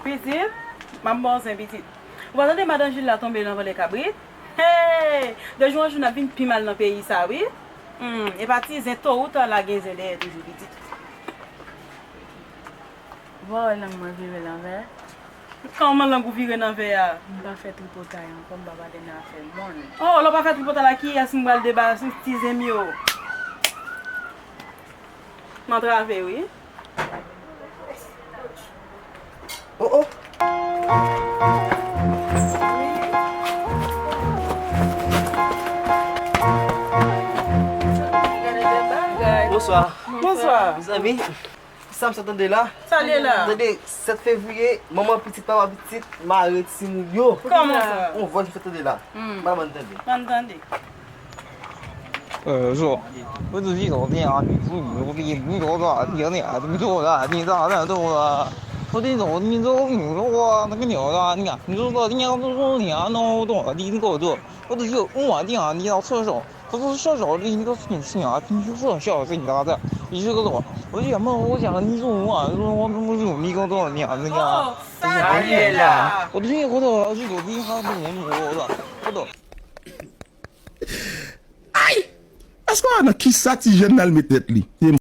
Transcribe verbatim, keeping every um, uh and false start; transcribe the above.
Pitit, m ap ba w zen pitit. Ou pa tande madan Jil la tonbe nan vòlè kabrit? Hey! De jou an jou n ap vin pi mal nan peyi sa wi. Hmm, e pa ti zen, to ou ta la gen zen dèyè toujou pitit. Ou pa wè lang mwen vire lanvè? Kòman lang ou vire nan vè a? M pa fè tripotay ankò, m pa pale nan afè moun. Oh, lè w pa fè tripotay la, kiyès m pral deba sou ti zen m yo? M antrave wi. Oh, oh. Bonswa. Bonswa. Mezanmi, sa m sot tande la? Sa l ye la? Tande, sèt fevriye, manman pitit, papa pitit, mare timoun yo. Kòman sa? On vòl m sot tande la. Hmm. Ba m tande. Ann tande. Oh, sa l ye la? Ay! Èske w wè nan kisa ti jèn nan al met tèt li?